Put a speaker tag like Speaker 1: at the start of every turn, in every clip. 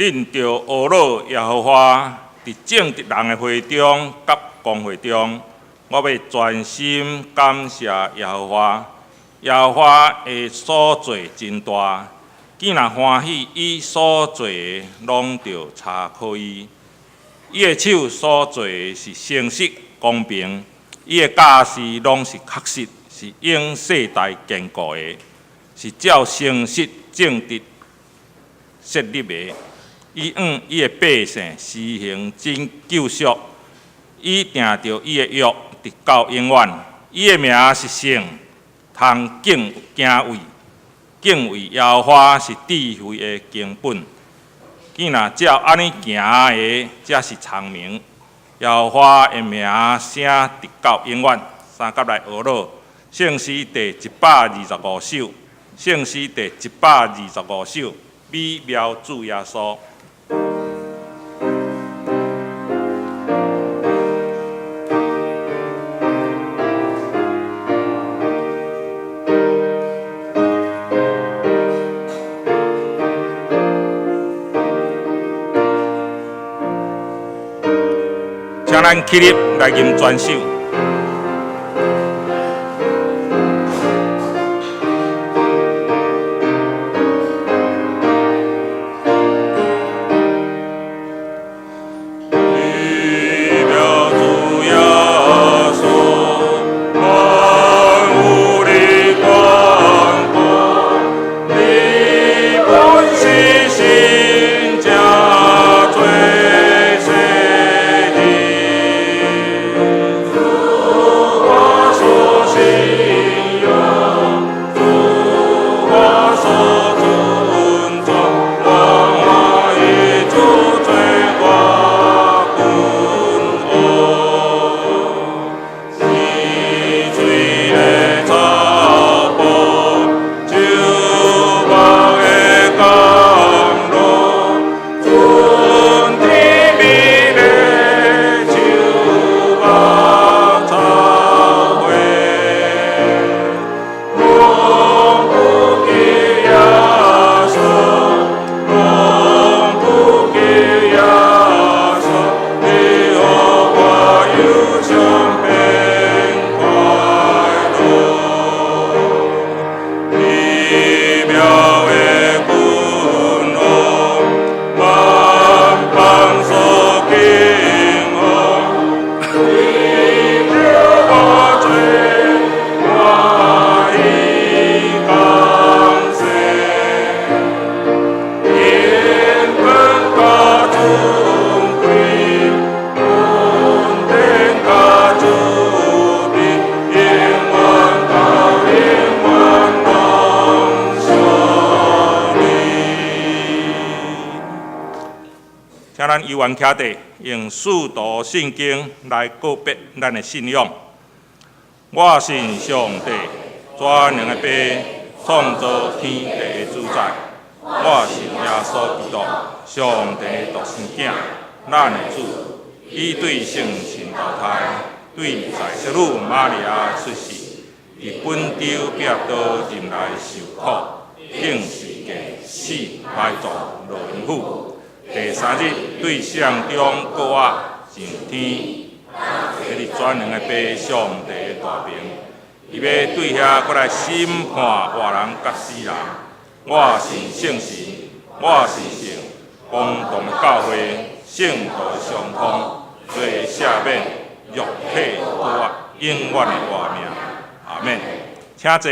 Speaker 1: 恁著呵咾耶和華，佇正直人的會中佮公會中，我欲全心感謝耶和華。耶和華的所做真大，囝若歡喜伊所做的，攏著查考伊。伊的手所做的是誠實公平，伊的教示攏是確實，是永世代堅固的，是照誠實正直設立的。伊向伊的百姓施行拯救贖，伊定著伊的約，直到永遠。伊的名是聖，通敬敬畏。敬畏耶和華是智慧的根本。囝若照按呢行的，才是聰明。耶和華的名聲直到永遠。三佮來呵咾，聖詩第125首，聖詩第125首，美妙主耶穌。請咱起立來吟全首。美妙主耶穌，萬有的關顧，你本是神這最細的，主我所信仰，主我所尊重，我歡喜主做我君王。溪水的草坡，樹木的甘露，春天美麗秋木草花，攏不及耶穌，攏不及耶穌，你予我憂傷變快樂。美妙的君王，萬邦所敬奉，為著我罪，歡喜降生。榮光佮尊貴，恩典佮慈悲，永遠到永遠攏屬你。請咱猶原徛佇，用使徒信經來告別咱的信仰。我信上帝，全能的父，創造天地的主宰。我信耶穌基督，上帝的獨生囝，咱的主。伊對聖神投胎，對在聖女瑪利亞出世，佇本丟彼拉多入內受苦，釘十字架死埋葬落陰府。第三日對死人中復活上天，坐佇全能的父上帝的大爿，伊欲對遐閣來審判活人佮死人。我信聖神，我信聖公同的教會，聖徒的相通，罪赦免，肉體復活，永遠的活命。阿們。請坐。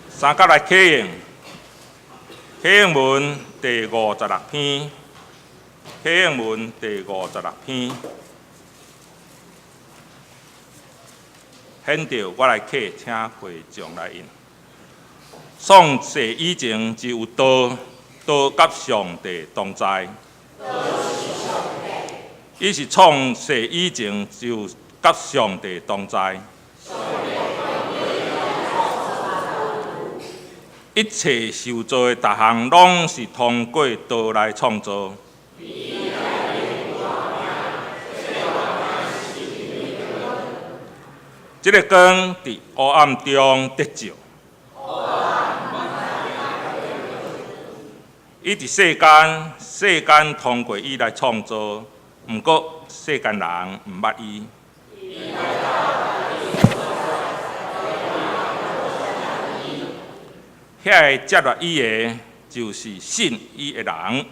Speaker 1: 三佮來啟應，啟應文第56篇，啟應文第56篇。現著我來啟，請會眾來應。創世以前就有道，道佮上帝同在。伊是創世以前就佮上帝同在。一切受造的逐項，攏是通過道來創造。這个光佇黑暗中得照。伊佇世間，世間通過伊來創造，毋過世間人毋捌伊。遐个接納伊的，就是信伊的人。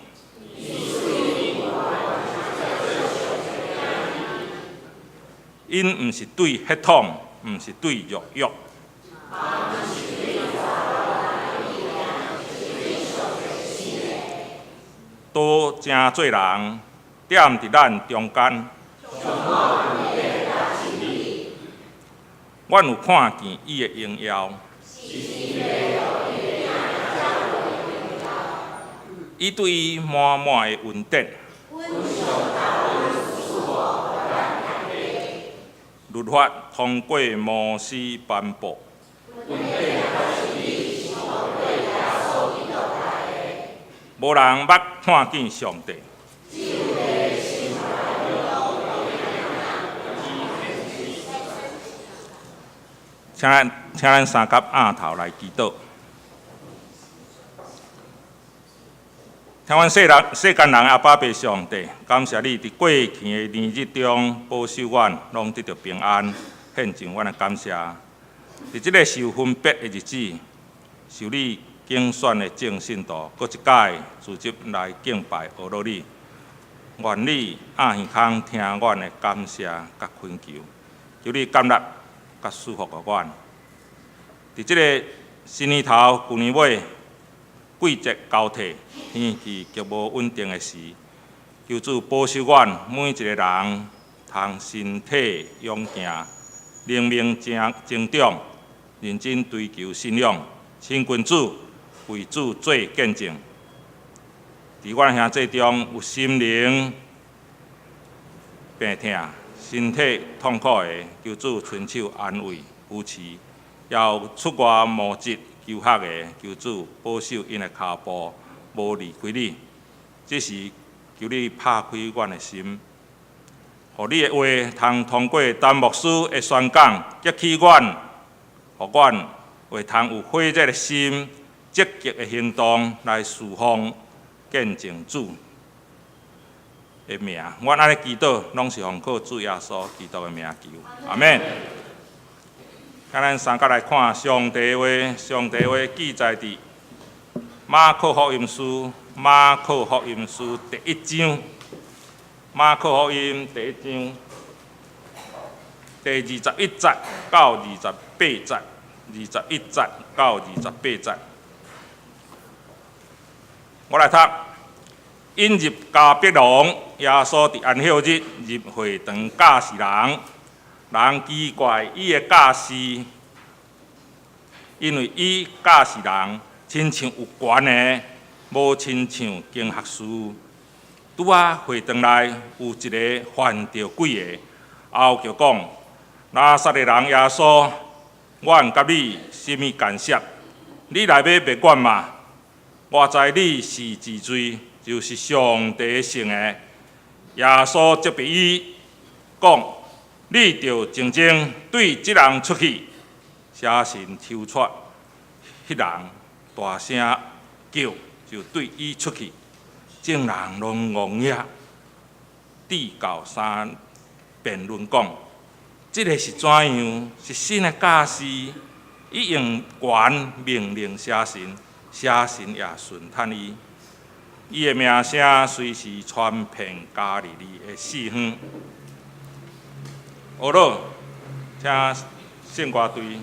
Speaker 1: 𪜶毋是對血統，毋是對肉欲。都成做人，踮佇咱中間。阮有看見伊的榮耀。伊對伊滿滿的恩典。律法通過摩西頒布。無人捌看見上帝。請咱三佮奀頭來祈禱。聽阮世人世間人阿爸父上帝，感謝你佇過去的年日中保守阮，攏得著平安，獻上阮的感謝。佇這个受分別的日子，受你揀選的眾信徒，閣一擺聚集來敬拜阿羅你。願你掩耳空聽阮的感謝佮懇求，求你接納佮賜福予阮。佇這个新年頭、舊年尾，季節交替，天氣極無穩定的時，求主保守阮每一个人，通身體勇健，靈命成長，認真追求信仰，親近主，為主做見證。佇阮兄弟中有心靈病痛、身體痛苦的，求主伸手安慰扶持；也有出外募集求學的，求主保守𪜶的跤步，無離開你。這時求你拍開阮的心，予你的話通通過陳牧師的宣講，激起阮，予阮會通有火熱的心，積極的行動來侍奉、見證主的名。阮按呢祈禱，攏是奉靠主耶穌基督的名求。阿們。請咱三佮來看上帝話，上帝話記載佇馬可福音書，馬可福音書第一章，馬可福音第一章第21節到28節，21節到28節。我來讀。𪜶入迦百農，耶穌佇安息日入會堂教示人，人奇怪伊的教示，因為伊教示人親像有權的，無親像經學士。拄仔會堂內有一个犯著鬼的，嗷叫講：拿撒勒人耶穌，阮佮你啥物干涉？你來欲滅阮嗎？我知你是治罪，就是上帝聖的。耶穌責備伊講：你著靜靜對這人出去。邪神抽出彼人，大聲叫，就對伊出去。眾人攏戇額，智到三辯論講：這个是怎樣？是新的教示，伊用權命令邪神，邪神也順趁伊。伊的名聲隨時傳遍加利利的四方。好了，請聖歌隊，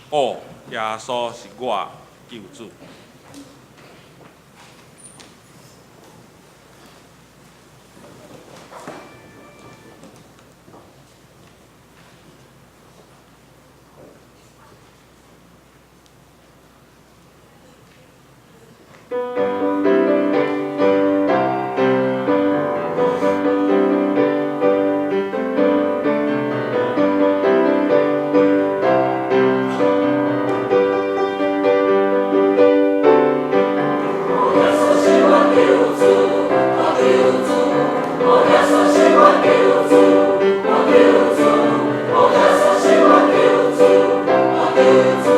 Speaker 1: 哦，耶穌是我救主。
Speaker 2: 耶穌是我救主，我救主。哦，耶穌是我救主，我救主。哦，耶穌是我救主，我救主。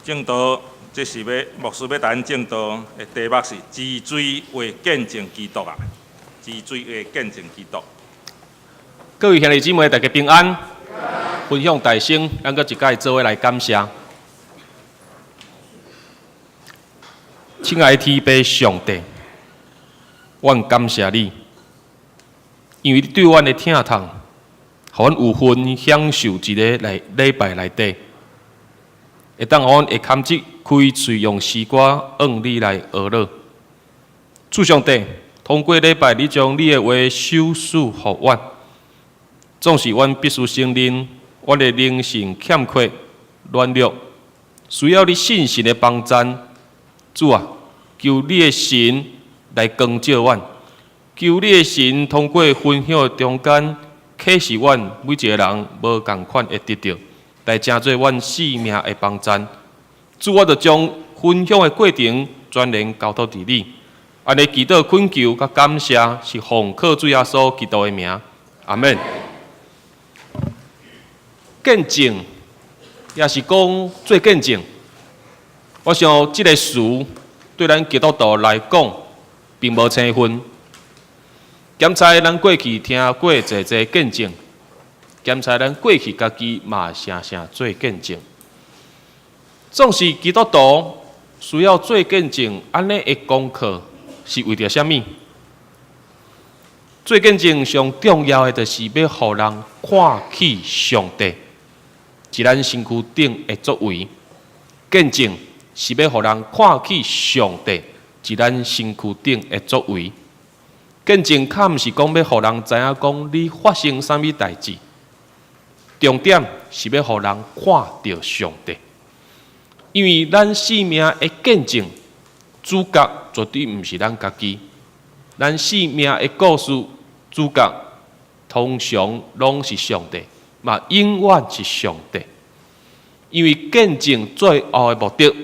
Speaker 1: 證道，這是欲牧師欲談證道的題目是止水話見證基督啊，止水話見證基督。
Speaker 2: 各位兄弟姊妹，大家平安。分享大聲，咱閣一擺做伙來感謝。親愛的天父上帝，阮感謝你，因為你對阮的疼痛，予阮有份享受一个來禮拜內底，會當予阮會堪這開喙用詩歌向你來呵咾。主上帝，通過禮拜，你將你的話賞賜予阮，總是阮必須承認，阮的靈性欠缺、軟弱，需要你信實的幫贊。主啊，求你的神來光照阮，求你的神通過分享的中間啟示阮每一个人無仝款的得著，來成做阮生命的幫贊。主，我就將分享的過程全然交託佇你，按呢祈禱懇求佮感謝，是奉靠主耶穌基督的名，阿們。見證，也是講做見證。我想這个詞對咱基督徒來講，並無生分。檢查咱過去聽過濟濟見證，檢查咱過去家己嘛常常做見證。總是基督徒需要做見證，按呢的功課是為著啥物？做見證上重要的，就是欲予人看見上帝，佇咱身軀頂的作為。見證是欲予人看見上帝，佇咱身軀頂的作為。見證較毋是講欲予人知影講你發生啥物代誌，重點是欲予人看著上帝。因為咱生命的見證主角絕對毋是咱家己，咱生命的故事主角通常攏是上帝，嘛永遠是上帝。因為見證最後的目的，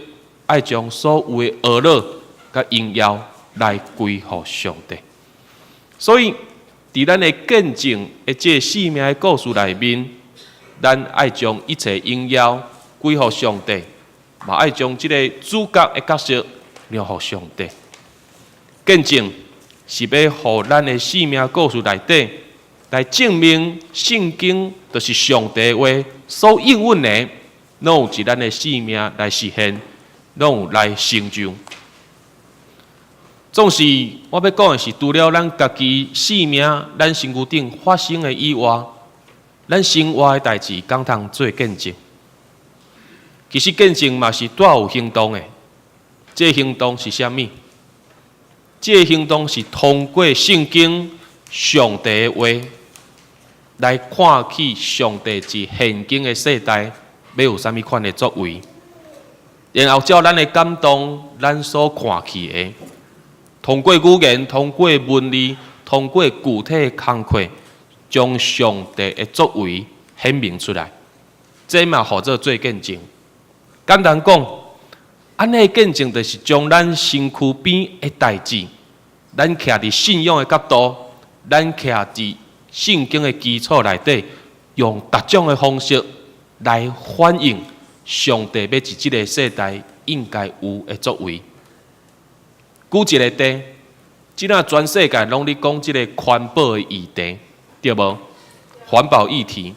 Speaker 2: 愛將所有的呵咾佮榮耀來歸予上帝。所以，佇咱的見證的這个生命的故事內面，咱愛將一切榮耀歸予上帝，嘛愛將這个主角的角色讓予上帝。見證是欲予咱的生命故事內底來證明聖經就是上帝的話所應允的，攏有佇咱的生命來實現，攏有來成就。總是我欲講的是，除了咱家己生命、咱身軀頂發生的以外，咱生活的代誌，敢通做見證。其實見證嘛是帶有行動的。這个行動是啥物？這个行動是通過聖經上帝的話來看見上帝佇現今的世代欲有啥物款的作為，然後照咱的感動，咱所看見的，通過語言、通過文字、通過具體的工課，將上帝的作為顯明出來。這嘛號做做見證。簡單講，按呢見證就是將咱身軀邊的代誌，咱徛佇信仰的角度，咱徛佇聖經的基礎內底，用各種的方式來反映上帝欲佇這个世代應該有的作為。舉一个例，這若全世界攏咧講這个環保的議題，對無？環保議題。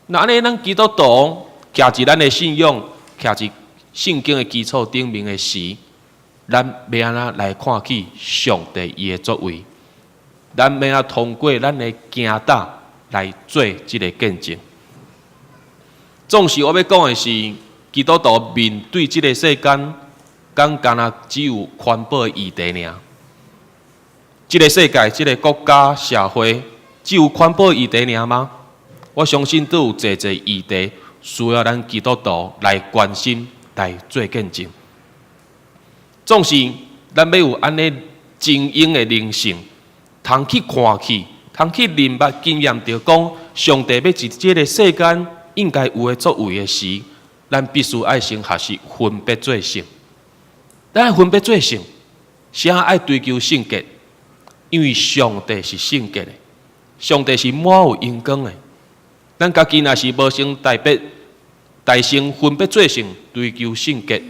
Speaker 2: 那按呢，咱基督徒徛佇咱的信仰，徛佇聖經的基礎頂面的時，咱欲按怎來看見上帝伊的作為？咱欲按怎通過咱的行動來做這个見證？總是我欲講的是，基督徒面對這个世間，敢干焦只有環保的議題爾？這个世界、這个國家、社會，只有環保議題爾嗎？我相信都有濟濟議題需要咱基督徒來關心、來做見證。總是咱欲有按呢精英的靈性，通去看去，通去明白經驗著講，上帝欲佇這个世間應該有的作為的時，咱必須愛先學習分別做聖。咱愛分別做聖，啥愛追求聖潔？因為上帝是聖潔的，上帝是滿有榮光的。咱家己若是無先代別大乘分別做聖，追求聖潔，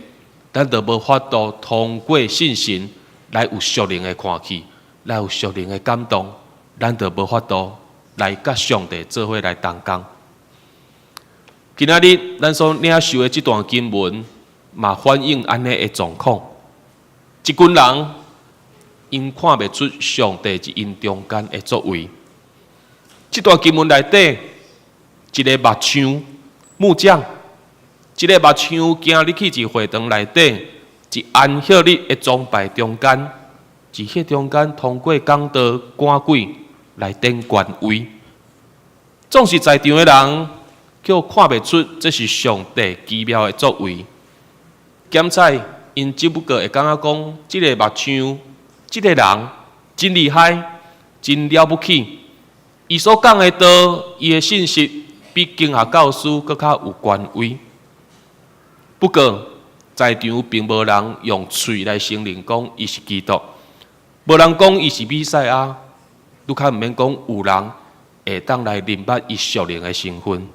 Speaker 2: 咱就無法度通過信神來有屬靈的看見，來有屬靈的感動，咱就無法度來佮上帝做伙來同工。今仔日咱所領受的這段經文，嘛反映按呢的狀況。一群人𪜶看袂出上帝佇𪜶中間的作為。這段經文內底，一个木匠木匠，一个木匠行入去一會堂內底，佇安息日的崇拜中間，佇彼中間通過講道趕鬼來展權威。總是在場的人，卻看袂出這是上帝奇妙的作為。檢採𪜶只不過會感覺講，這个木匠，這个人真厲害，真了不起。伊所講的道，伊的信息比經學教師閣較有權威。不過，在場並無人用喙來承認講伊是基督，無人講伊是彌賽亞，愈較毋免講有人會當來認捌伊屬靈的身份。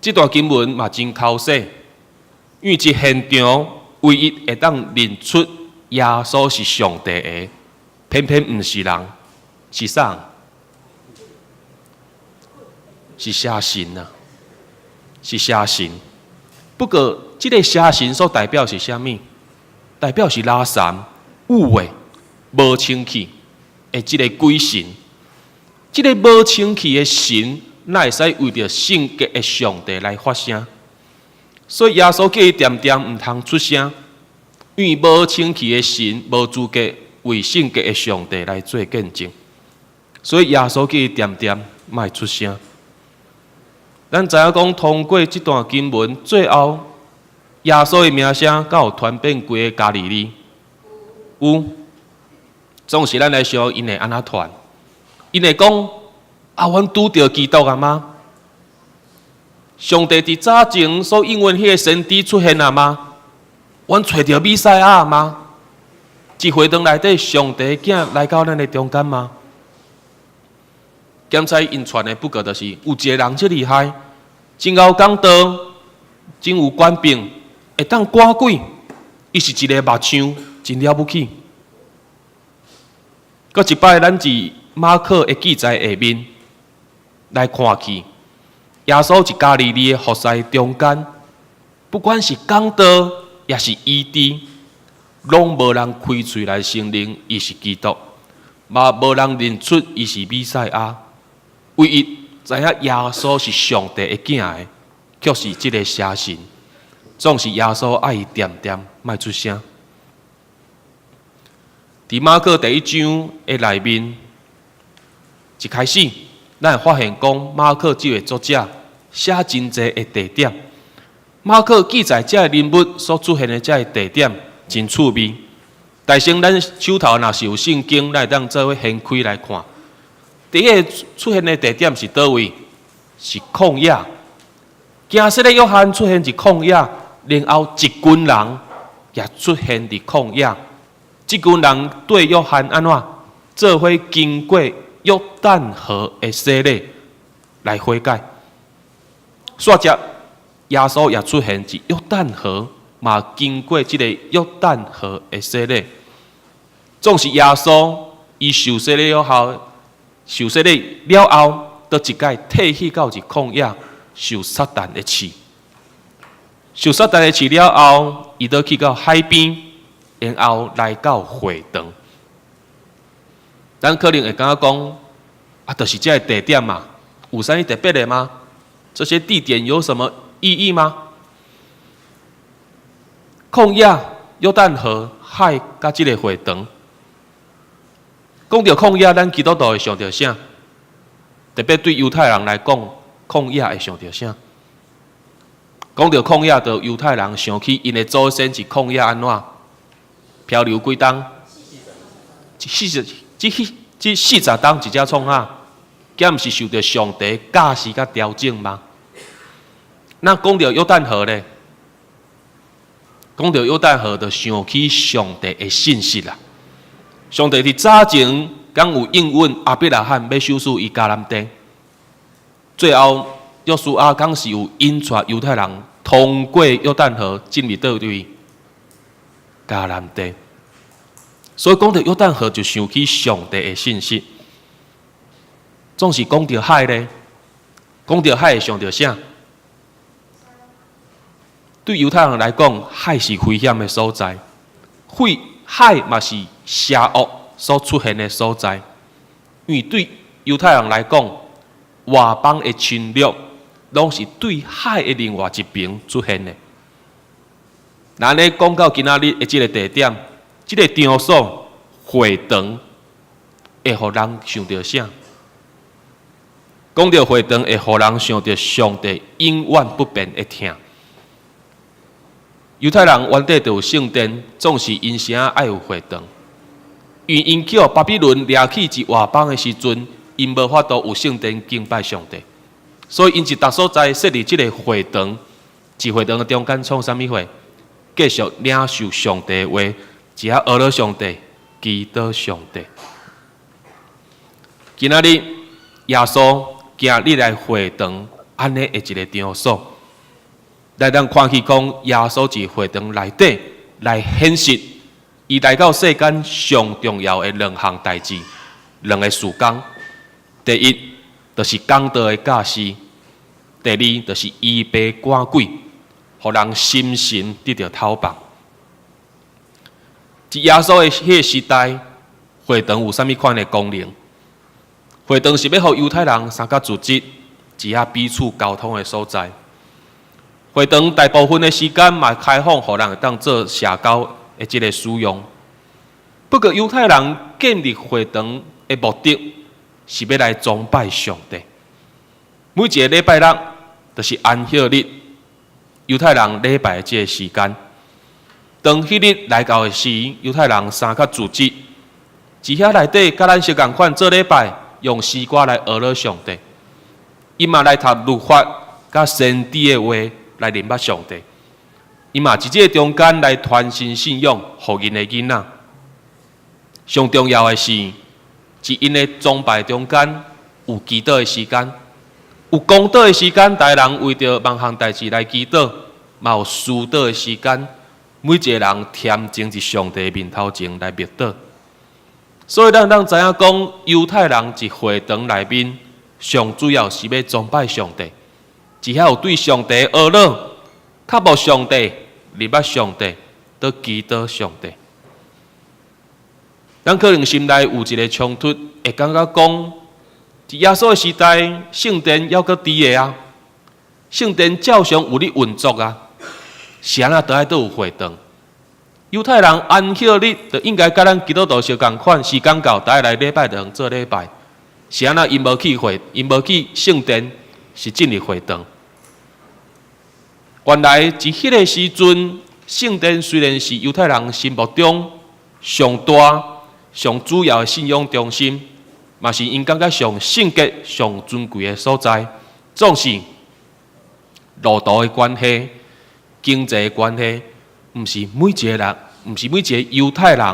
Speaker 2: 這段經文嘛真剾洗，因為這現場唯一會當認出耶穌是上帝的，偏偏毋是人，是啥？是邪神啊！是邪神。不過，這个邪神所代表是啥物？代表是垃圾、有的、無清氣的這个鬼神。這个無清氣的神，哪會使為著聖潔的上帝來發聲？所以耶穌叫伊恬恬毋通出聲，因為無清氣的神無資格為聖潔的上帝來做見證。所以耶穌叫伊恬恬莫出聲。咱知影講，通過這段經文，最後耶穌的名聲敢有傳遍規個加利利？有。總是咱來想，𪜶會按怎傳？𪜶會講啊，阮拄著基督啊嗎？上帝佇早前所應允彼个先知出現啊嗎？阮揣著彌賽亞嗎？佇會堂內底，上帝囝來到咱的中間嗎？檢採𪜶傳的不過就是有一个人這厲害，真𠢕講道，真有權柄，會當趕鬼，伊是一个木匠，真了不起。閣一擺，咱佇馬可的記載下面來看去，耶穌佇加利利的服侍中間，不管是講道，抑是醫治，攏無人開喙來承認伊是基督，嘛無人認出伊是彌賽亞。唯一知影耶穌是上帝的囝的，卻是這个邪神。總是耶穌愛伊恬恬，莫出聲。佇馬可第一章的內面，一開始，咱會發現講馬可這个作者寫真濟的地點。馬可記載這个人物所出現的這个地點真趣味。大先咱手頭若是有聖經，咱會當做伙掀開來看。第一个出現的地點是佗位？是曠野。行洗禮約翰出現佇曠野，然後一群人也出現佇曠野。這群人綴約翰按怎做伙經過約旦河的洗禮來悔改。煞接耶穌也出現佇約旦河，嘛經過這个約旦河的洗禮。總是耶穌伊受洗禮了後，受洗禮了後，閣一擺退去到佇曠野受撒旦的試。受撒旦的試了後，伊閣去到海邊，然後來到會堂。咱可能會感覺講，啊，就是這个地點嘛，有啥物特別的嗎？這些地點有什麼意義嗎？曠野、約旦河、海，佮這个會堂。講著曠野，咱基督徒會想著啥？特別對猶太人來講，曠野會想著啥？講著曠野，就猶太人想起𪜶的祖先佇曠野按怎漂流幾冬？四十，這40冬佇遮創啥？敢毋是受著上帝教示佮調整嗎？那講著約旦河咧？講著約旦河，就想起上帝的信實啦。上帝佇早前敢有應允亞伯拉罕欲賞賜伊迦南地，最後約書亞敢是有引帶猶太人通過約旦河進入佗位？迦南地。所以講著約旦河就想起上帝的信實。總是講著海咧，講著海會想著啥？對猶太人來講，海是危險的所在，海嘛是邪惡所出現的所在。因為對猶太人來講，外邦的侵略攏是對海的另外一邊出現的。咱咧講到今仔日的這个地點，這个場所會堂，會予人想著啥？講著會堂，會予人想著上帝永遠不變的疼。猶太人原底就有聖殿，總是𪜶啥愛有會堂？因為𪜶去予巴比倫掠去佇外邦的時陣，𪜶無法度有聖殿敬拜上帝，所以𪜶佇逐所在設立這个會堂，佇會堂的中間創啥物貨？繼續領受上帝的話，佇遐學了上帝，祈禱上帝。今仔日耶穌行入來會堂，按呢的一个場所，來咱看去講，耶穌佇會堂內底來顯示，伊來到世間上重要的兩項代誌，兩个事工。第一，就是講道的教示；第二，就是醫病趕鬼，予人心神得著透放。佇耶穌的彼个時代，會堂有啥物款的功能？會堂是欲予猶太人三較組織，佇遐彼此溝通的所在。會堂大部分的時間嘛開放，予人會當做社交的這个使用。不過猶太人建立會堂的目的，是欲來崇拜上帝。每一个禮拜六，就是安息日，猶太人禮拜的這个時間。當彼日來到的時，猶太人三較組織，佇遐內底，佮咱相仝款做禮拜，用詩歌來學了上帝。𪜶嘛來讀律法佮先知的話來認捌上帝。𪜶嘛佇這个中間來傳承信仰，予𪜶的囡仔。上重要的是，佇𪜶的崇拜中間有祈禱的時間，有公禱的時間，逐个人為著萬項代誌來祈禱，嘛有私禱的時間，每一个人恬靜佇上帝面頭前來默禱。所以咱當知影講，猶太人佇會堂內面，上主要是欲崇拜上帝，佇遐有對上帝學了，渴慕上帝，認捌上帝，閣祈禱上帝。咱可能心內有一个衝突，會感覺講，佇耶穌的時代，聖殿猶閣佇的啊，聖殿照常有咧運作啊，是按怎都愛閣有會堂？猶太人安息日就應該佮咱基督徒相仝款，時間到，都愛來禮拜堂做禮拜。是按怎𪜶無去會，𪜶無去聖殿，是進入會堂。原來佇彼个時陣，聖殿雖然是猶太人心目中上大、上主要的信仰中心，嘛是𪜶感覺上聖潔、上尊貴的所在。總是路途的關係、經濟的關係，毋是每一个人，毋是每一个猶太人，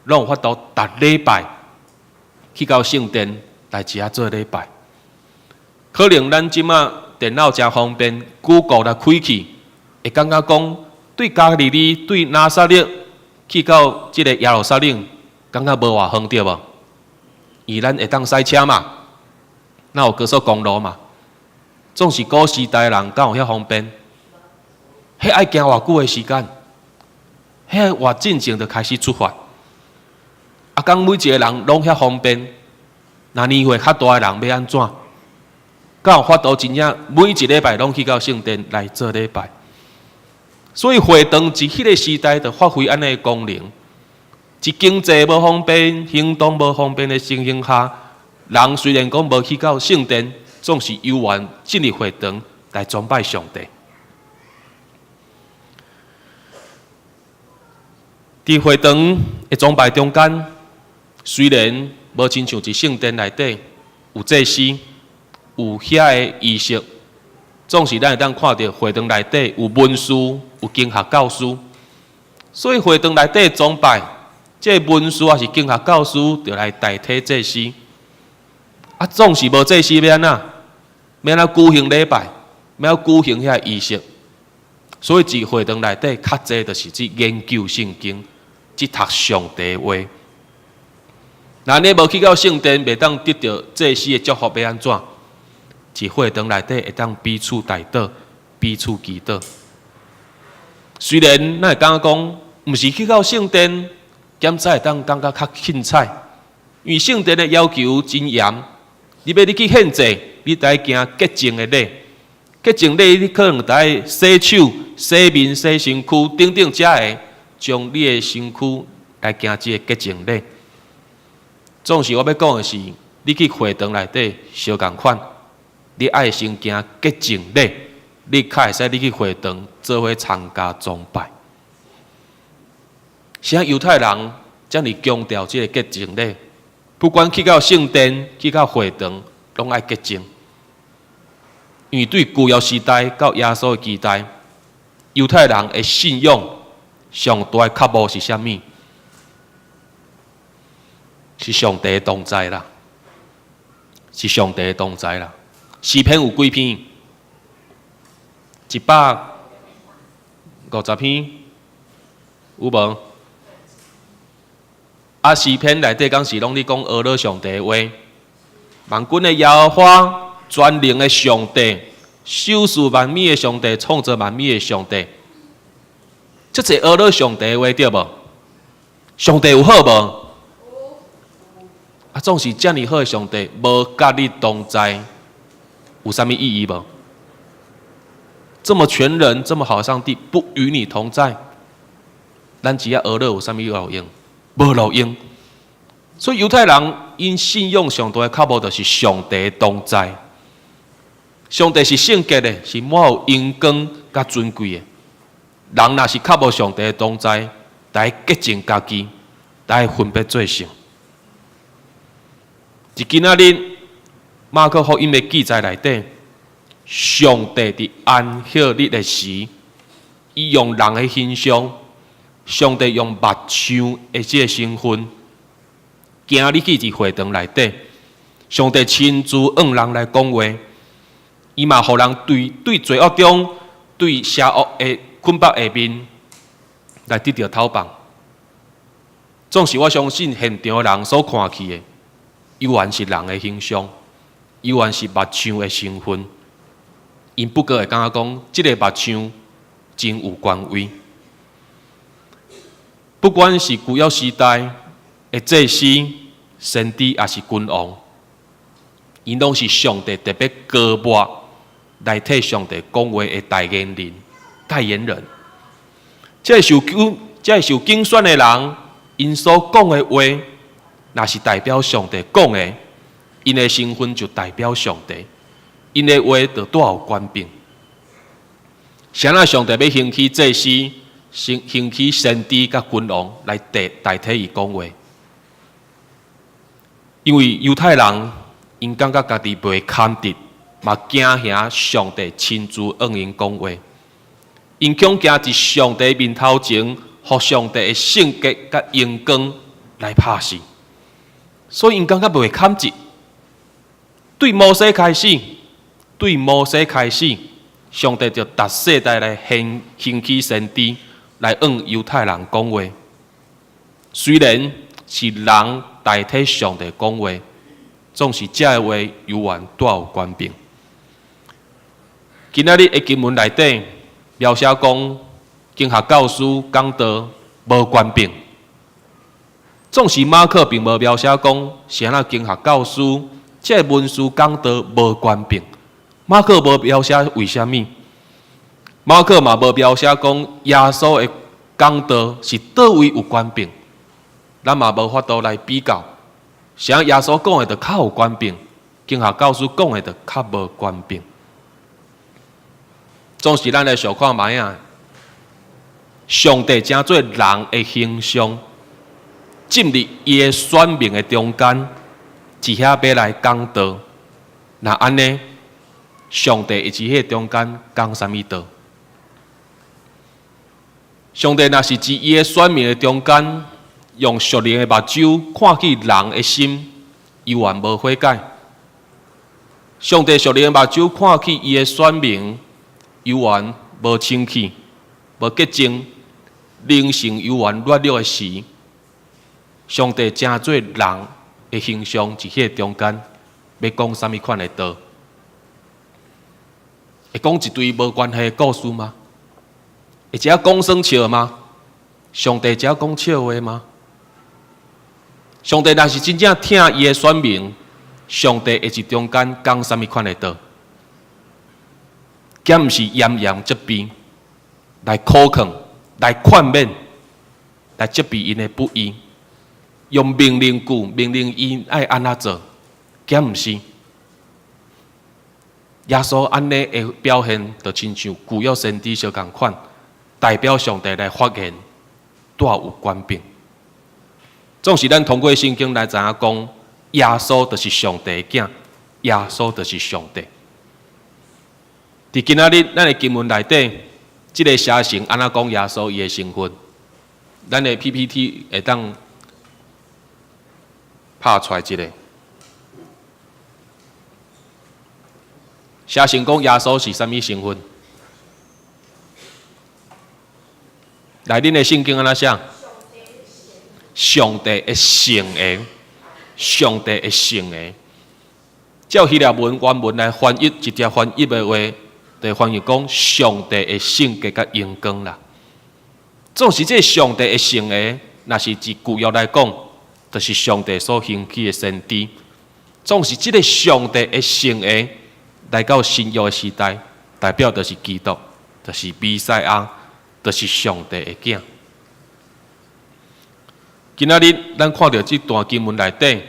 Speaker 2: 攏有法度逐禮拜去到聖殿來遮做禮拜。可能咱這馬電腦誠方便，Google 來開去，會感覺講對加利利、對拿撒勒去到這个耶路撒冷，感覺無偌遠對無？伊咱會當駛車嘛，若有高速公路嘛？總是古時代人敢有遐方便？彼愛行偌久的時間？彼偌進前就開始出發。啊，講每一个人攏遐方便，若年歲較大的人欲按怎？敢有法度真正每一禮拜攏去到聖殿來做禮拜？所以會堂佇彼个時代就發揮按呢的功能。佇經濟無方便、行動無方便的情形下，人雖然講無去到聖殿，總是猶原進入會堂來崇拜上帝。佇會堂的崇拜中間，雖然無親像佇聖殿內底有祭司、有遐个儀式，總是咱會當看著會堂內底有文士、有經學教師，所以會堂內底崇拜，這个文士抑是經學教師就來代替祭司。啊，總是無祭司欲按怎？欲按怎舉行禮拜，欲按怎舉行遐儀式。所以，佇會堂內底較濟，就是去研究聖經，去讀上帝話。若你無去到聖殿，袂當得著祭司的祝福，欲按怎？佇會堂內底會當彼此代禱，彼此祈禱。雖然咱會感覺講，毋是去到聖殿，敢才會當感覺較凊彩，因為聖殿的要求真嚴。你欲你去獻祭，你得行潔淨的禮。潔淨禮，你可能得洗手、洗面、洗身軀等等，才會將你的身軀來行這个潔淨禮。總是我欲講的是，你去會堂內底相仝款，你愛先行潔淨禮，你較會使你去會堂做伙參加崇拜。啥猶太人遮爾強調這个潔淨禮，不管去到聖殿、去到會堂，攏愛潔淨。因為對舊約時代到耶穌的時代，猶太人的信仰上大的渴慕是啥物？是上帝的同在啦，是上帝的同在啦。詩篇有幾篇？150篇有無？啊，詩篇內底敢是攏咧講阿羅上帝的話，萬軍的耶和華，全能的上帝，賞賜萬物的上帝，創造萬物的上帝，這濟阿羅上帝的話對無？上帝有好無？啊，總是遮爾好的上帝，無佮你同在，有啥物意義無？這麼全能、這麼好的上帝，不與你同在，咱只要阿羅有啥物路用？無路用。所以猶太人𪜶信仰上大的渴慕，就是上帝同在。上帝是聖潔的，是滿有榮光佮尊貴的。人若是較無上帝的同在，來潔淨家己，來分別做聖。佇今仔日馬可福音的記載內底，上帝佇安息日的時，伊用人的形象，上帝用木匠的這个身份，行入去佇會堂內底，上帝親自向人來講話，伊嘛予人對對罪惡中、對邪惡的捆綁下面來得著解放。總是我相信現場的人所看去的，猶原是人的形象，猶原是木匠的身份。𪜶不過會感覺講，這个木匠真有權威。不管是舊約時代的祭司、先知，抑是君王，𪜶攏是上帝特別膏抹來替上帝講話的代言人。代言人，這个受揀選的人，𪜶所講的話，若是代表上帝講的，𪜶的身份就代表上帝，𪜶的話就帶有權柄。啥人上帝欲興起祭司、興興起先知佮君王來代代替伊講話？因為猶太人𪜶感覺家己袂堪得，嘛驚嚇上帝親自向𪜶講話。𪜶恐驚佇上帝面頭前，予上帝的聖潔佮榮光來拍死，所以𪜶感覺袂堪得。對摩西開始，對摩西開始，上帝就逐世代來興興起先知來向猶太人講話。雖然是人代替上帝講話，總是這个話猶原帶有權柄。今仔日的經文內底描寫講，經學教師講道無權柄。總是馬可並無描寫講，是按怎經學教師這个文士講道無權柄。馬可無描寫為啥物？馬可嘛無描寫講耶穌的講道是佗位有權柄。咱嘛無法度來比較，啥耶穌講的就較有權柄，經學教師講的就較無權柄。總是咱來想看覓仔，上帝成做人的形象，進入伊的選民的中間，佇遐欲來講道。若按呢，上帝會佇彼中間講啥物道？上帝若是佇伊的選民的中間，用屬靈的目睭看見人的心，猶原無悔改。上帝屬靈的目睭看去伊的選民，猶原無清氣、無潔淨，靈性猶原軟弱的時，上帝成做人的形象，佇彼個中間，欲講啥物款的道？會講一堆無關係的故事嗎？會遮講耍笑嗎？上帝遮講笑話嗎？上帝若是真正疼伊的選民，上帝會佇中間講啥物款的道？敢毋是嚴嚴責備，來苦勸、來勸勉、來責備𪜶的不義，用命令句命令𪜶愛按怎做？敢毋是？耶穌按呢的表現，就親像舊約先知相仝款，代表上帝來發言，帶有權柄。總是咱通過聖經來知影講，耶穌就是上帝的囝，耶穌就是上帝。佇今仔日咱的經文內底，這个寫聖按怎講耶穌伊的身份？咱的 PPT 會當拍出來一个。寫聖講耶穌是啥物身份？來，恁的聖經按怎寫？上帝的聖言，上帝的聖言。照希臘文原文來翻譯，直接翻譯的話，就翻譯講上帝的聖潔佮榮光啦。總是這个上帝的聖言，若是佇舊約來講，就是上帝所興起的先知。總是這个上帝的聖言，來到新約的時代，代表就是基督，就是彌賽亞，就是上帝的囝。今仔日咱看著這段經文內底，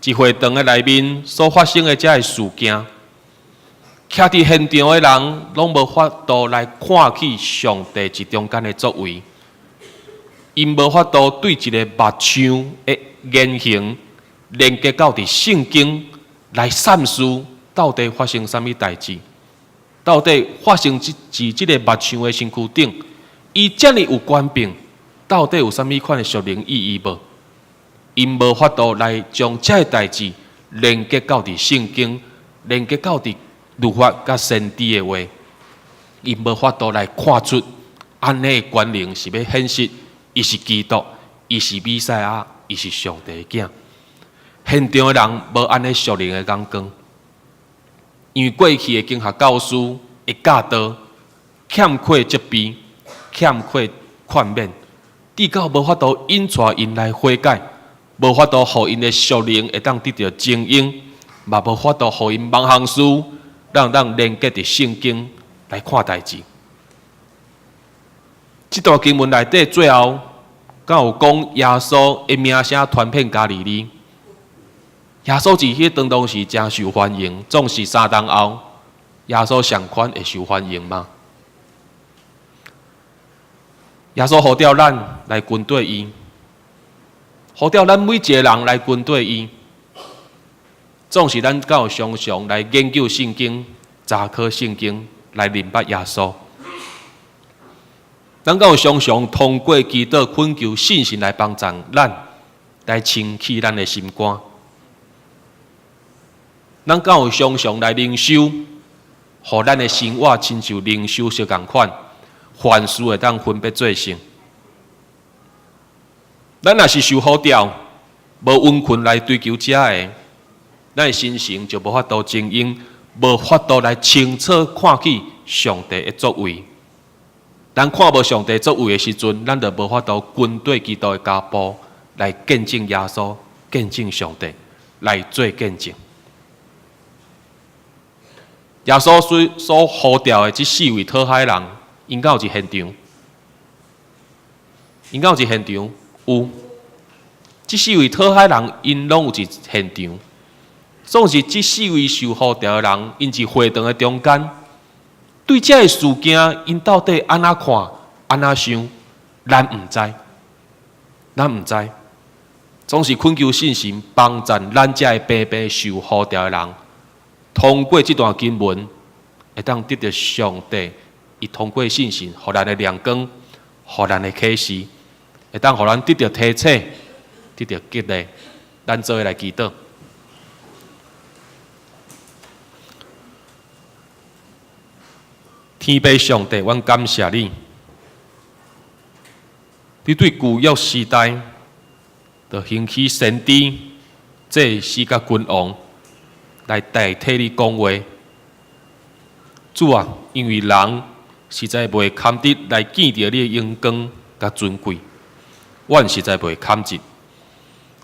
Speaker 2: 佇會堂的內面所發生的這个事件，徛佇現場的人攏無法度來看去上帝佇中間的作為，𪜶無法度對一个木匠的言行連結到佇聖經來散思，到底發生啥物代誌？到底發生佇這个木匠的身軀頂，伊遮爾有權柄，到底有啥物款的屬靈意義無？𪜶無法度來將這个代誌連結到佇聖經，連結到佇律法佮先知的話，𪜶無法度來看出按呢的權能是欲顯示伊是基督，伊是彌賽亞，伊是上帝的囝。現場的人無按呢屬靈的眼光，因為過去的經學教師的教導欠缺責備，欠缺勸勉，至到無法度引帶𪜶來悔改，無法度予𪜶的屬靈會當得著精英，嘛無法度予𪜶盲行思，讓咱連結佇聖經來看代誌。這段經文內底最後，敢有講耶穌的名聲傳遍加利利。耶穌佇彼當當時誠受歡迎，總是三冬後，耶穌仝款會受歡迎嗎？耶穌呼召咱來跟綴伊，呼召咱每一个人來跟綴伊。總是咱敢有常常來研究聖經、查考聖經，來認捌耶穌。咱敢有常常通過祈禱懇求聖神來幫助咱，來清氣咱的心肝。咱敢有常常來靈修，予咱的生活親像靈修相仝款，凡事會當分別做聖。咱若是受呼召，無殷勤來追求這个，咱的心神就無法度精英，無法度來清楚看見上帝的作為。咱看無上帝作為的時陣，咱就無法度跟綴基督的腳步來見證耶穌、見證上帝，來做見證。耶穌所呼召的這四位討海人，𪜶敢有佇現場？𪜶敢有佇現場？有。這四位討海人，𪜶攏有佇現場。總是這四位受呼召的人，𪜶佇會堂的中間，對這个事件，𪜶到底按怎看、按怎想，咱毋知，咱毋知。總是懇求聖神幫助咱這个平平受呼召的人，通過這段經文，會當得著上帝，伊通過聖神，予咱的亮光，予咱的啟示，會當予咱得著提醒，得著激勵，咱做伙來祈禱。天父上帝，阮感謝你。你對舊約時代，就興起先知、祭司佮君王來代替你講話。主啊，因為人實在袂堪得來見著你的榮光佮尊貴，阮實在袂堪得。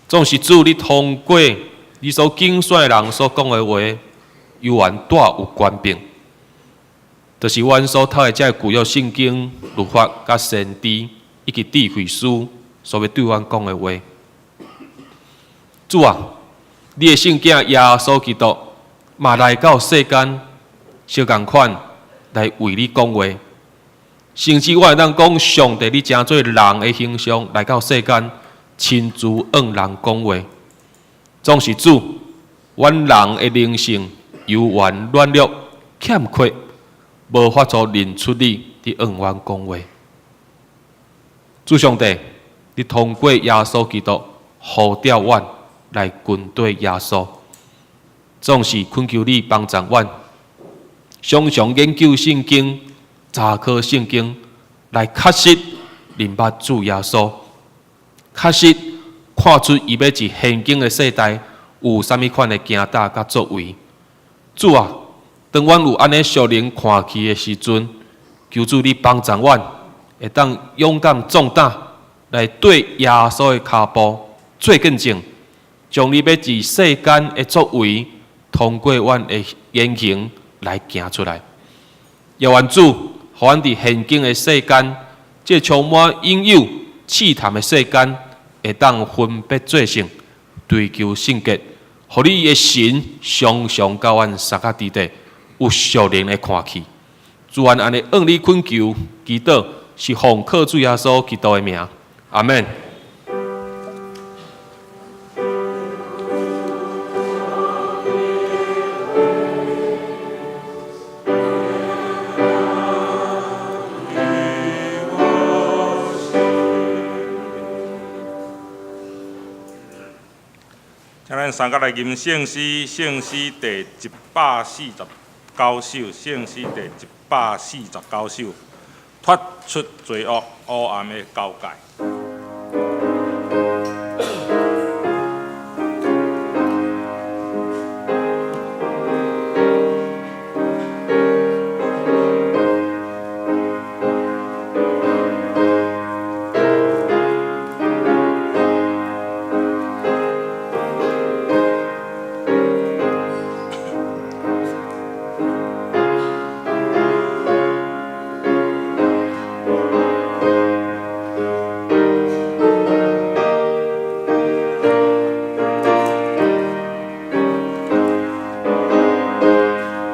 Speaker 2: 總是主，你通過你所揀選的人所講的話，猶原帶有權柄。就是阮所讀的這個舊約聖經、律法佮先知以及智慧書所欲對阮講的話。主啊，你的聖囝耶穌基督嘛來到世間，相仝款來為你講話。甚至我會當講，上帝你成做人的形象來到世間，親自向人講話。總是主，阮人的靈性猶原軟弱欠缺，無法度認出你佇向阮講話。主上帝，你通過耶穌基督呼召阮來跟綴耶穌，總是懇求你幫助阮，常常研究聖經、查考聖經，來確實認捌主耶穌，確實看出伊欲佇現今的世代有啥物款的行動佮作為。主啊，當阮有按呢屬靈看見的時陣，求主你幫助阮，會當勇敢壯膽來綴耶穌的跤步做見證，將你欲佇世間的作為，通過阮的言行來行出來。也願主，予阮佇現今的世間，這充滿引誘試探的世間，會當分別做聖，追求聖潔，予你的神常常佮阮相佮佇底，有屬靈的看見。主，阮按呢向你懇求，祈禱是奉靠主耶穌基督的名，阿們。
Speaker 1: 請咱三個來吟聖詩，聖詩第149首，聖詩第149首，脫出罪惡黑暗的交界。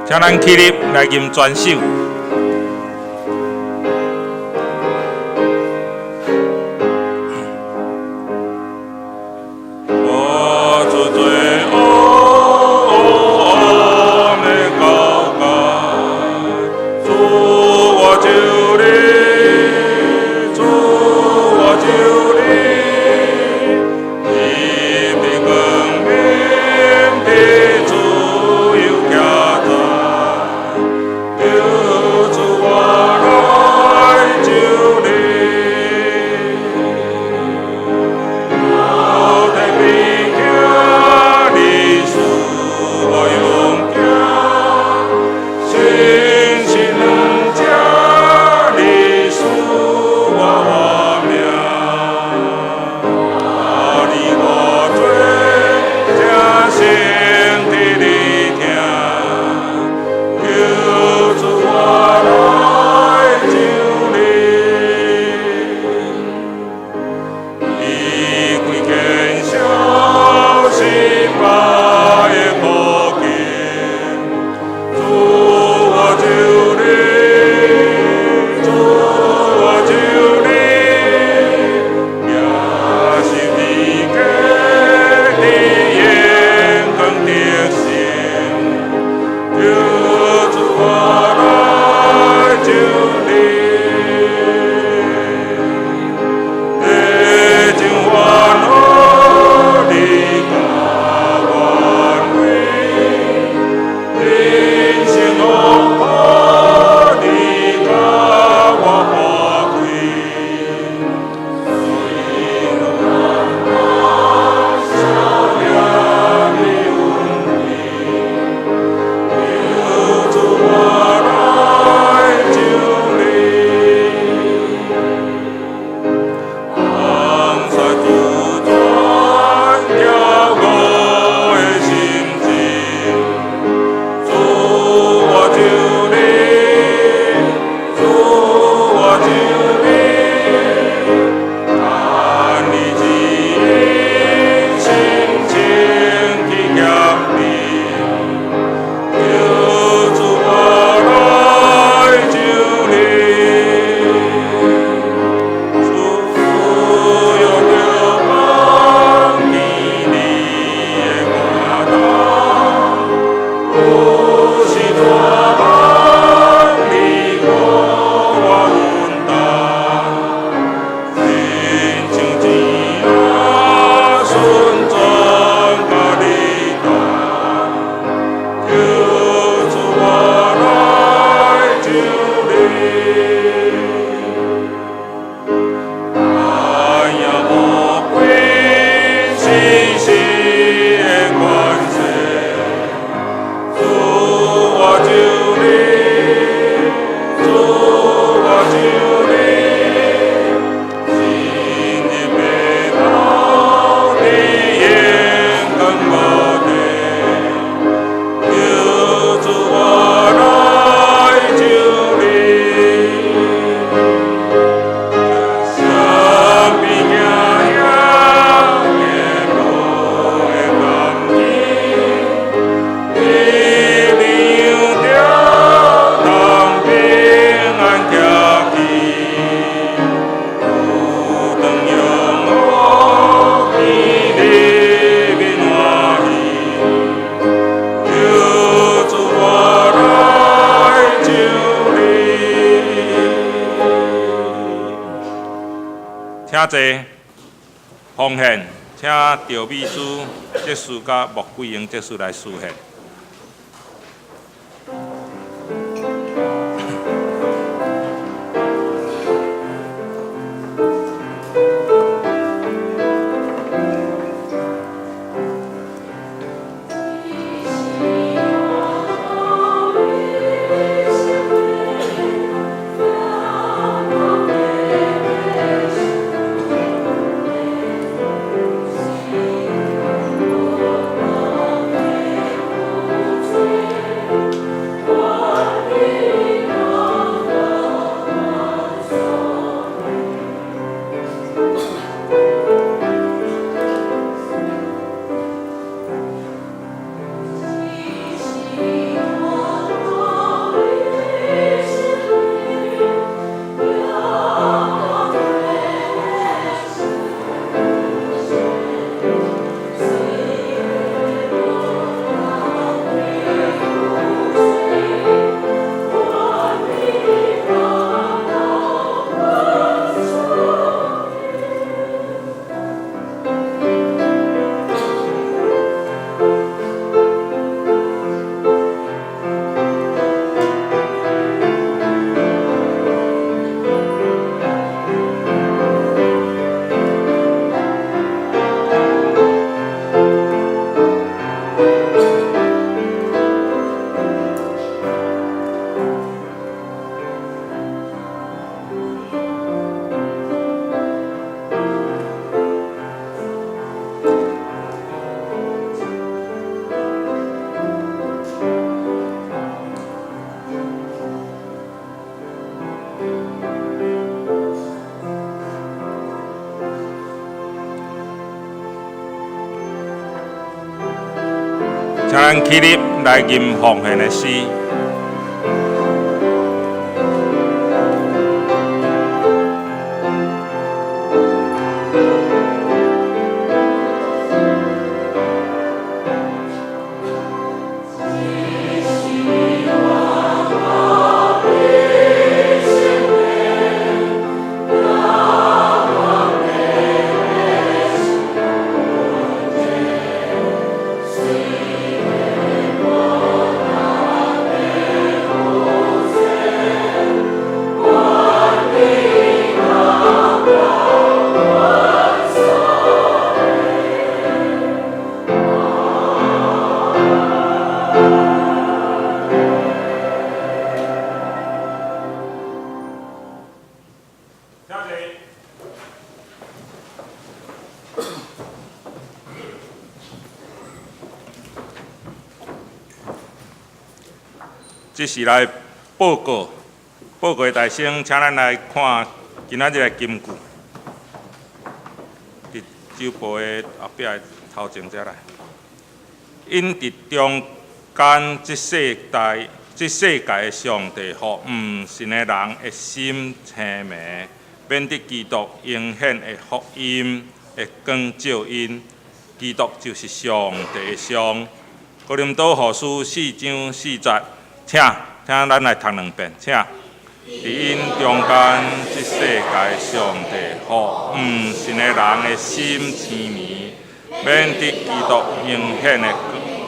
Speaker 1: 請咱起立來吟全首。我出罪惡暗的交界，主我求你，主我求你，你的光明的自由徛在，求主我來救你。我的比行，你使我勇敢，信心能加，你使我活命。你我罪，請先佇你聽，求主我來救你。伊規見消失敗的苦境，主我求你，主我求你，也是你家的榮光得勝，求主我來救你。你真歡樂，你甲阮為，人生樂土，你請坐。奉獻，請趙美書執事佮莫桂英執事來司獻。請咱起立來吟奉獻的詩。這是來報告，報告的大聲，請咱來看今仔日的金句。佇周報的後壁的頭前遮來。𪜶佇中間這世代、這世界的上帝，予毋信的人的心青迷，免得基督永顯的福音的光照𪜶。基督就是上帝的像。哥林多後書四章四節。請，請咱來讀兩遍，請。佇𪜶中間，這世界上帝，予毋信的人的心青迷，免得基督永顯的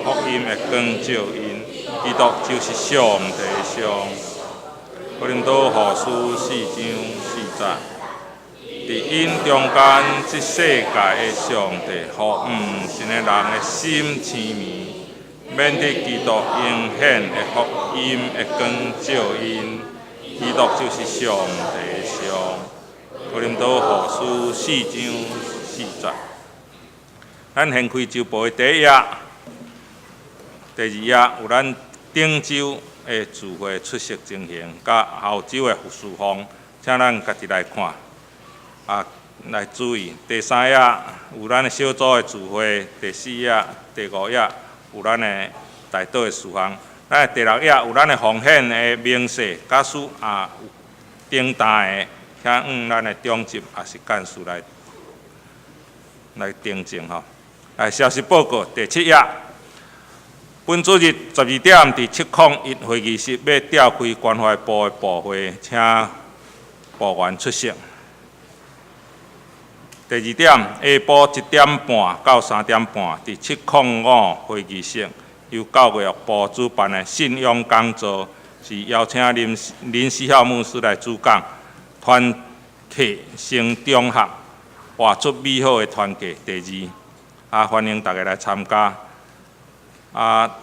Speaker 1: 福音的光照𪜶。基督就是上帝的像。哥林多後書四章四節。佇𪜶中間，這世界的上帝，予毋信的人的心青迷。免得基督永顯的福音的光照𪜶，基督就是上帝的像。哥林多後書四章四節。咱掀開周報的第一頁，第二頁有咱頂週的聚會出席情形，佮後週的事奉，請咱家己來看，啊，來注意。第三頁有咱的小組的聚會，第四頁、第五頁。有咱的代禱的事項，咱的第六頁有咱的奉獻的明細，假使啊有頂單的，請向咱的長執抑是幹事來來訂正吼。來，消息報告第七頁，本主日12點佇701會議室欲召開關懷部的部會，請部員出席。第二點，下晡1點半到3點半，佇705會議室，由教育部主辦的信仰講座，是邀請林林思孝牧師來主講，團契成中學，活出美好的團契。第二，啊，歡迎大家來參加。啊，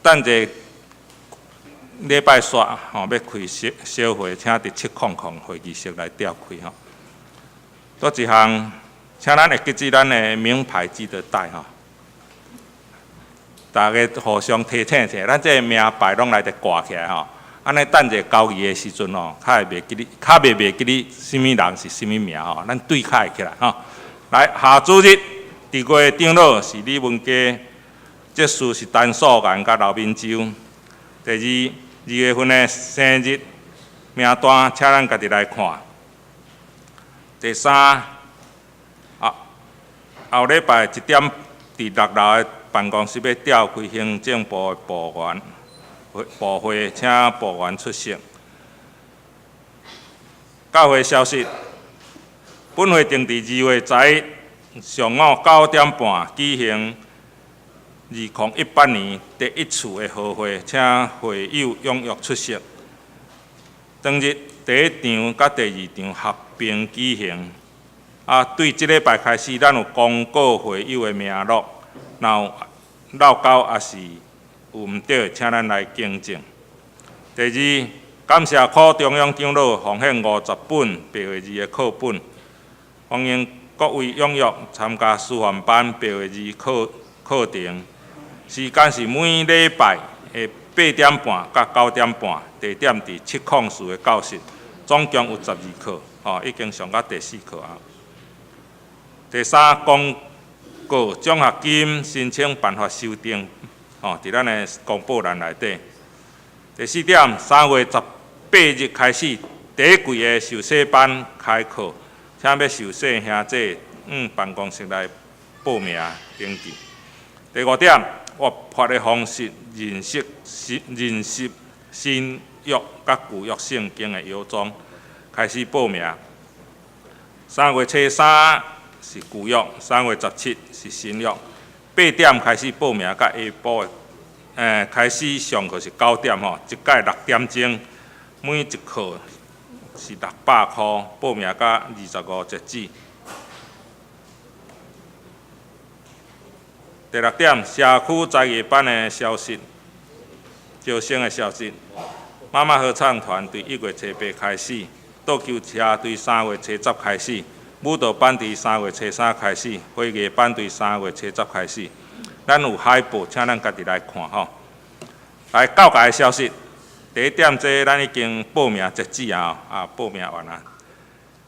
Speaker 1: 等者禮拜四吼，欲開小小會，請佇700會議室來召開吼。閣一項，請咱會記住咱的名牌記得帶吼。大家互相提醒一下，咱這个名牌攏來得掛起來吼。按呢等者交易的時陣吼，較會袂記得，較袂記得啥物人是啥物名吼。咱對較會起來吼。來，下主日佇月長老是李文基，執事是陳素顏佮劉敏洲。第二，2月份的生日名單，請咱家己來看。第三，後後禮拜1點，佇6樓的辦公室欲召開行政部的部員會部會，請部員出席。教會消息，本會定佇2月11上午9點半舉行2018年第一次的和會，請會友踴躍出席。當日第一場佮第二場合併舉行。啊，對這禮拜開始，咱有公告會友的名錄，若有落勾抑是有毋對，請咱來更正。第二，感謝柯中央長老奉獻50本白話字的課本，歡迎各位踴躍參加師範班白話字課課程。時間是每禮拜的8點半到9點半，地點佇704的教室，總共有12課，吼，已經上到第四課啊。第三，公告獎學金申請辦法修訂，吼，佇咱的公布欄內底。第四點，3月18日開始，第一季的受洗班開課，請欲受洗兄弟往辦公室來報名登記。第五點，活潑的方式認識新認識新約佮舊約聖經的藥妝開始報名。3月初3是舊約，3月17是新約。8點開始報名，佮下晡的，開始上課是9點吼，一屆6點鐘，每一課是600箍，報名到25截止。第六點，社區才藝班的消息，招生的消息。媽媽合唱團對1月初8開始，桌球社對3月初10開始，舞蹈班佇3月初3開始，花藝班對3月初10開始。咱有海報，請咱家己來看吼。來，教界的消息，第一點，這咱已經報名截止啊，啊，報名完啊。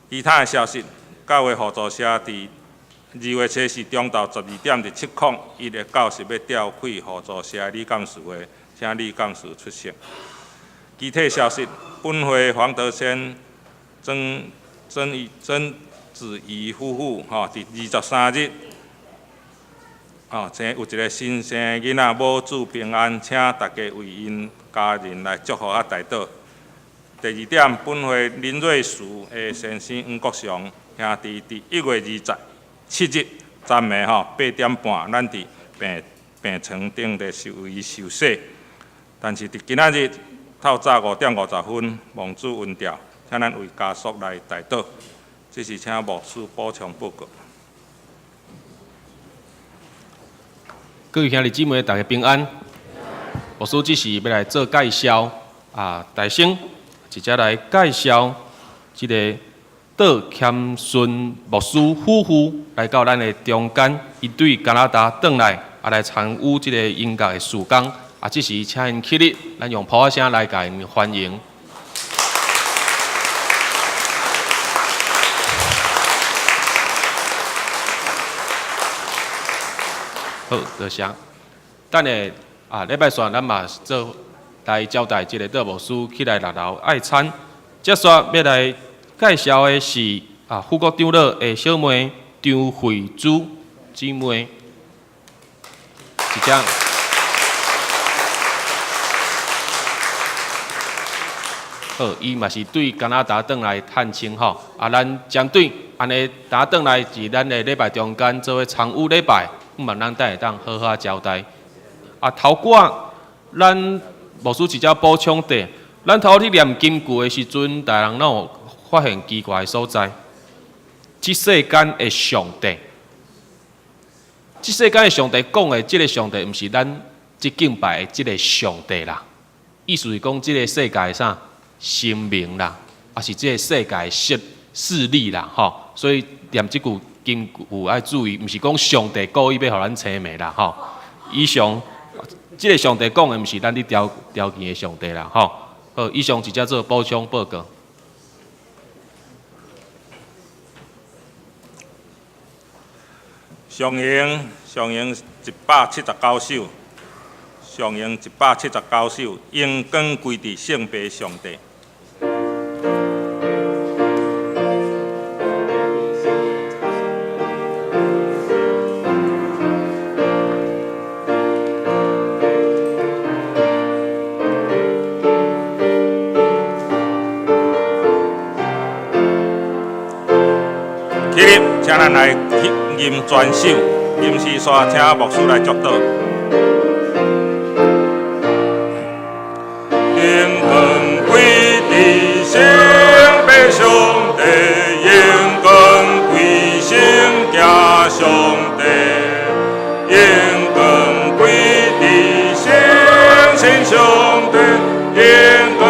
Speaker 1: 其他的消息，教會互助社佇2月初四中晝12點佇701的教室欲召開互助社理監事會，請理監事出席。其他消息，本會黃德先、曾曾怡、曾子怡夫婦，吼，佇23日，吼，生有一个新生的囡仔，母子平安，請大家為𪜶家人來祝福佮代禱。第二點，本會林瑞樹的先生黃國祥兄弟，佇1月27日，昨暝吼8點半，咱佇病病床頂咧受為伊受洗。但是佇今仔日透早5點50分，蒙主恩召，請咱為家屬來代禱。這是請牧師補充報告。
Speaker 2: 各位兄弟姊妹，大家平安。牧師這是欲來做介紹啊，大先直接來介紹這个杜謙順牧師夫婦來到咱的中間，𪜶對加拿大轉來，啊來參與這个音樂的事工。啊，這時請𪜶起立，咱用噗仔聲來共𪜶歡迎。好，多謝。等下啊，禮拜四咱嘛做來招待這个杜牧師起來六樓愛餐。接續欲來介紹的是啊，富國長老的小妹張慧珠姊妹，一張。好，伊嘛是對加拿大轉來探親吼，啊，咱針對按呢，等轉來佇咱的禮拜中間做伙參與禮拜，毋望咱會當好好交代。啊，頭拄咱牧師直接補充的，咱頭去念金句的時陣，大人攏有發現奇怪的所在。這世間的上帝，這世間的上帝講的這个上帝，毋是咱這敬拜的這个上帝啦。意思是講，這个世界的啥神明啦，抑是這个世界的勢力啦，吼。所以念這句金句愛注意，毋是講上帝故意欲予咱催眠啦，吼。以上這个上帝講的，毋是咱咧調調件的上帝啦，吼。好，以上直接做補充報告。
Speaker 1: 上榮上榮179首，上榮179首，榮光歸佇聖父上帝。起立，請咱來吟全首，吟詩煞，請牧師來祝禱。榮光歸佇聖父上帝，榮光歸聖子上帝，榮光歸佇聖神上帝，榮光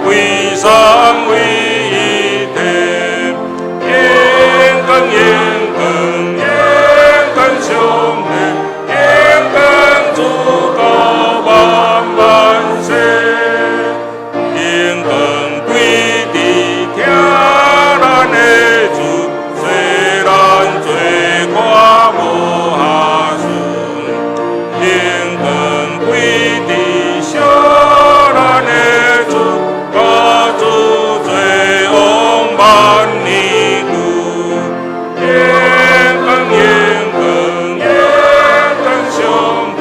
Speaker 1: 歸三位一體，榮光榮光榮光上帝，榮光主到萬萬世，榮光歸佇疼咱的主，洗咱罪過無瑕疵，榮光歸佇惜咱的主，甲主做王萬年久。榮光榮光榮光上帝，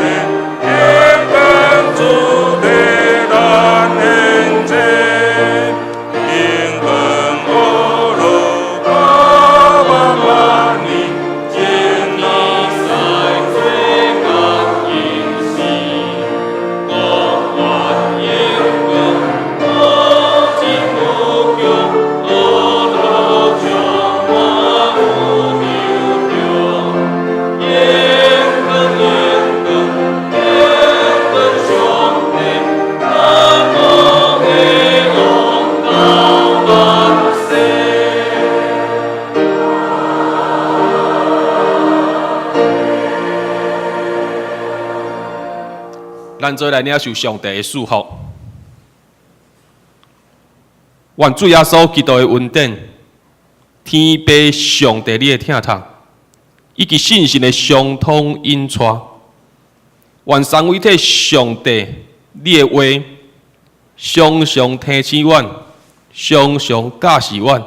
Speaker 1: 榮光主替咱獻祭，榮光阿羅到萬萬年，真
Speaker 3: 天使做工應時，國願榮光，無盡無窮，阿羅充滿有流動。榮光榮光榮光上帝，咱國的王到萬世。
Speaker 2: 咱做來領受上帝的祝福。願主耶穌基督的恩典、天父上帝你的疼痛，以及聖神的相通引帶，願三位一體上帝你的話，常常提醒阮，常常教示阮，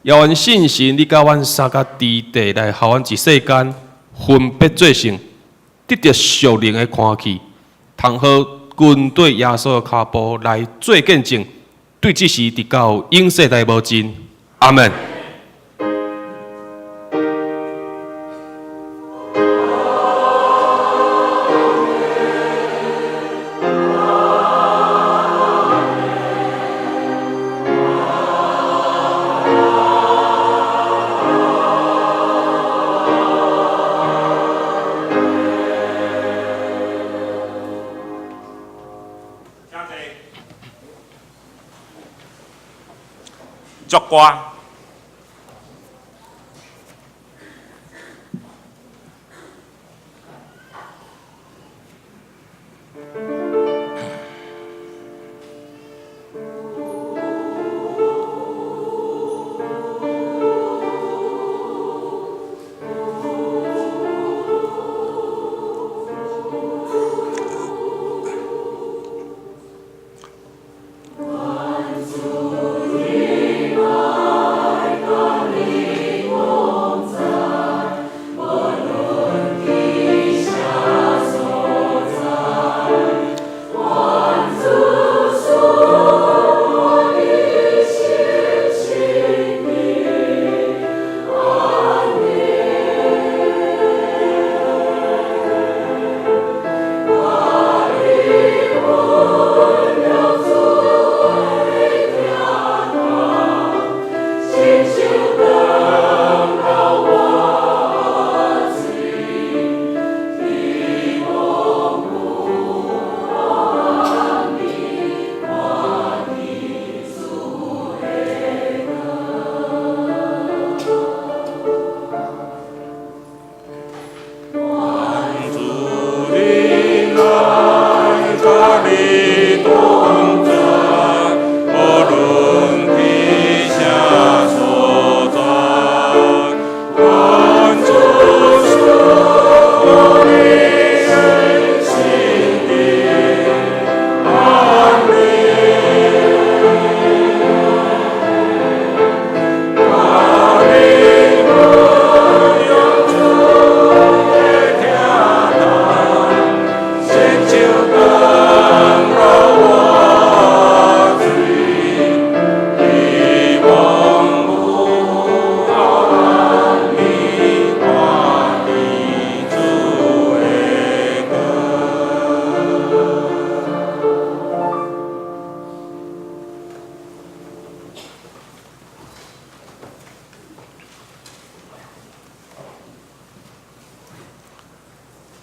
Speaker 2: 也願聖神你佮阮相佮佇地來予阮一世間分別做聖，得著屬靈的看氣，通好跟綴耶穌的跤步來做見證，對這時直到永世代無盡。阿門。
Speaker 1: 請坐。祝歌。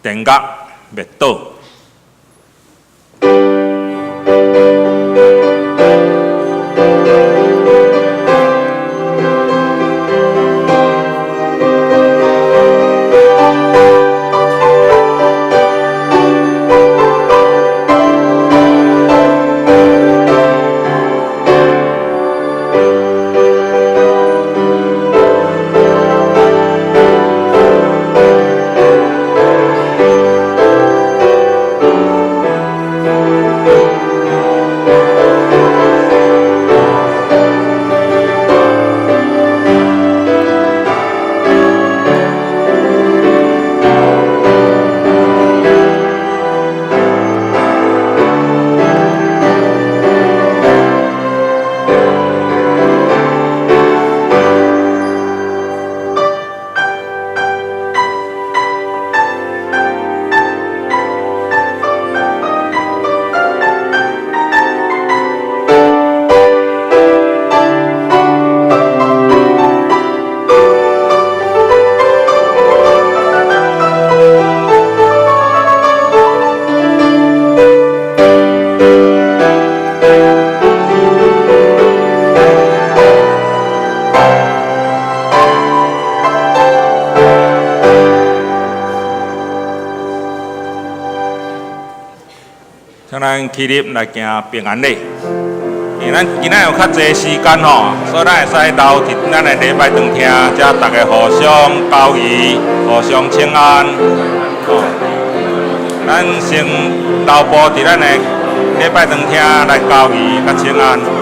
Speaker 1: 電樂滅倒。請咱起立來行平安禮。因為咱今仔有較濟時間吼，所以咱會使留佇咱的禮拜堂廳，遮逐家互相交誼、互相請安。吼，咱先留步佇咱的禮拜堂廳來交誼佮請安。